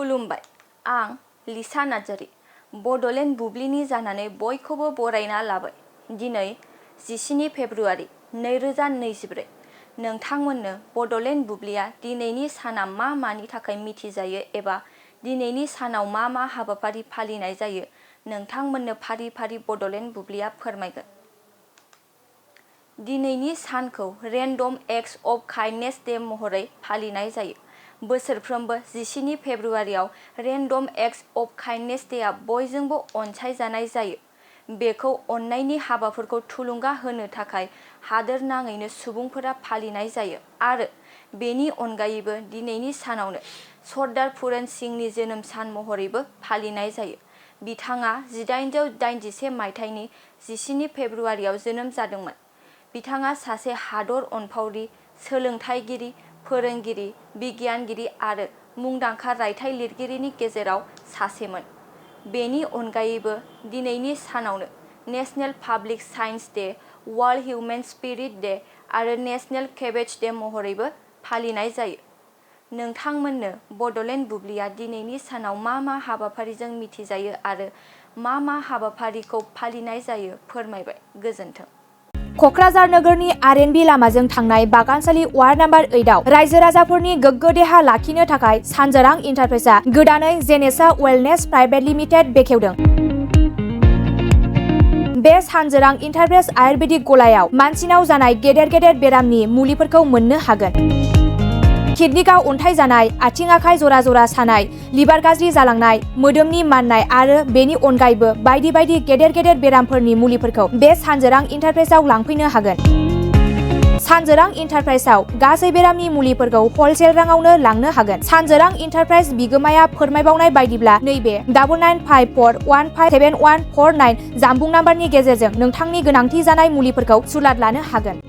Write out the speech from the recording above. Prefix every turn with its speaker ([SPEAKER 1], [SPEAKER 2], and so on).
[SPEAKER 1] खुलुमबाय। आं लिसा नार्जारी, बड'लेण्ड बुब्लिनि जानानै बयखौबो बरायना लाबाय। दिनै 17 फेब्रुआरि 2024। नोंथांमोननो बड'लेण्ड बुब्लिया दिनैनि साना मा मानि थाखाय मिथिजायो एबा दिनैनि सानाव मा मा हाबाफारि फालिनाय जायो नोंथांमोननो फारि फारि बड'लेण्ड बुब्लिया फोरमायगोन। दिनैनि सानखौ random acts of kindness day महरै फालिनाय जायो। बोसोरफ्रोमबो 17 फेब्रुआरियाव रेन्डम एक्ट्स अफ काइन्डनेस डेआ बयजोंबो अनसायजानाय जायो। बेखौ अननायनि हाबाफोरखौ थुलुंगा होनो थाखाय हादोर नाङैनो सुबुंफोरा फालिनाय जायो आरो बेनि अनगायैबो दिनैनि सानावनो सरदार पुरन सिंहनि जोनोम सान महरैबो फालिनाय जायो। बिथाङा 1881 मायथाइनि 17 फेब्रुआरियाव जोनोम जादोंमोन। बिथाङा सासे हादर अनफावरि, सोलोंथाइगिरि, फोरोंगिरि, बिगियानगिरि आरो मुंदांखा रायथाइ लिरगिरिनि गेजेराव सासेमोन। बेनि अनगायैबो दिनैनि सानावनो national public science day, world human spirit day आरो नेशनेल केबेज डे महरैबो फालिनाय जायो। नोंथांमोननो बड'लेण्ड बुब्लिया दिनैनि सानाव मा मा हाबाफारिजों मिथिजायो आरो मा मा हाबाफारिखौ फालिनाय जायो फोरमायबाय। गोजोन्थों।
[SPEAKER 2] क'क्राझार नोगोरनि आर.एन.बी लामाजों थांनाय बागानसालि वार्ड नम्बर 8 आव रायजो राजाफोरनि गोग्गो देहा लाखिनो थाखाय सानजोरां इन्टारप्राइजआ गोदानै जेनेसा वेलनेस प्राइभेट लिमिटेड बेखेवदों। बे सानजोरां इन्टारप्राइज आयुर्वेदिक गलायाव मानसिनाव जानाय गेदेर गेदेर बेरामनि मुलिफोरखौ मोननो हागोन। किडनिकआव अन्थाइ जानाय, आथिं आखाइ जरा जरा सानाय, लिभार गाज्रि जालांनाय, मोदोमनि माननाय आरो बेनि अनगायैबो बायदि बायदि गेदेर गेदेर बेरामफोरनि मुलिफोरखौ बे सानजोरां इन्टारप्राइजआव लांफैनो हागोन। सानजोरां इन्टारप्राइजआव गासै बेरामनि मुलिफोरखौ हलसेल राङावनो लांनो हागोन। सानजोरां इन्टारप्राइज बिगोमाया फोरमायबावनाय बायदिब्ला नैबे 9954157149 जानबुं नाम्बारनि गेजेरजों नोंथांनि गोनांथि जानाय मुलिफोरखौ सुलाद लानो हागोन।